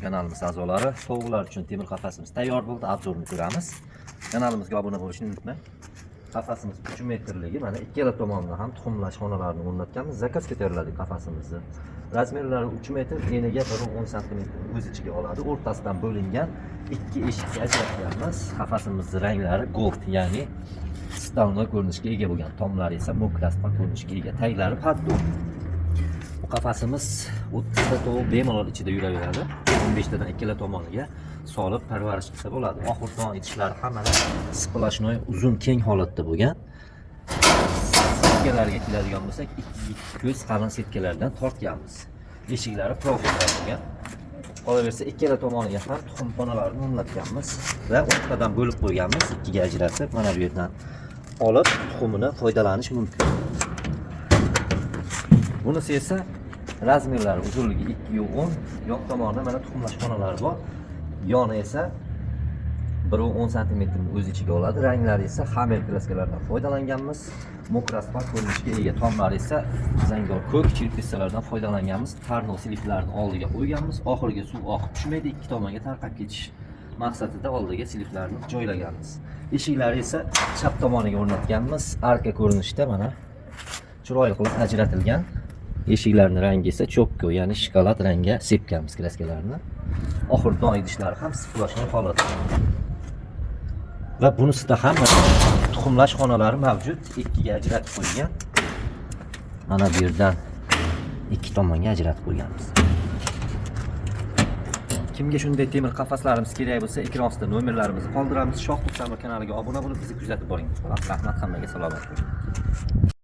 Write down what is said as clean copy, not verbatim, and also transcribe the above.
Kanalimiz a'zolari, tovuqlar uchun temir qafasimiz tayyor bo'ldi. Обзор ini ko'ramiz. Kanalimizga obuna bo'lishni unutmang. Qafasimiz 3 metrligi, mana ikkala tomonidan ham tuxumlash xonalarini o'rnatganmiz. Заказ ga tayyorladik qafasimizni. Размер lari 3 metr, eniga 1,10 sm o'z ichiga oladi. O'rtasidan bo'lingan ikki eshikka ajratganmiz. Qafasimizni ranglari gold, ya'ni стальной ko'rinishga ega bo'lgan. Tomlari esa мокрый ko'rinishga ega. Taglari поддон. Bu qafasimiz 30 ta tovuq bemalol ichida yuraveradi. 15 tadan ikkala tomoniga solib parvarish qilsa bo'ladi. Oxir don idishlari ham mana сплошной uzun keng holatda bo'lgan. Setkalarga keladigan bo'lsak, ikki ko'z qalin setkalardan tortganmiz. Eshiklari profillar bo'lgan. Qolaversa, ikkala tomoniga ham tuxumxonalarni o'rnatganmiz va o'rtadan bo'lib qo'yganmiz, ikkiga ajratib, mana bu yerdan olib tuxumini foydalanish mumkin. Bunisi esa размер lari uzunligi 2,10, yon tomonida mana tuxumlash xonalari bor. Yoni esa 1,10 santimetrni o'z ichiga oladi. Ranglari esa Hammer краска lardan foydalanganmiz. Мокрый ko'rinishga ega. Tomlari esa zangor ko'k черепица lardan foydalanganmiz. Tarnov слив larni oldiga qo'yganmiz. Oxiriga suv oqib tushmaydi, ikki tomonga tarqab ketish maqsadida oldiga слив larni joylaganmiz. Eshiklari esa chap tomoniga o'rnatganmiz. Arka ko'rinishda mana chiroyli qilib ajratilgan. Eshiklarning rangi esa чоко, ya'ni shokolad rangga sepganmiz краска larni. Oxir don idishlari ham сплошной holatda. Va bunisida ham mana tuxumlash xonalari mavjud, ikkiga ajratib qo'ygan. Mana bu yerdan ikki tomonga ajratib qo'yganmiz. Kimga shunday temir qafaslarimiz kerak bo'lsa, ekran ostida nomerlarimizni qoldiramiz. Shoh 91 kanaliga obuna bo'lib, bizni kuzatib boring. Rahmat hammaga, salomat bo'ling.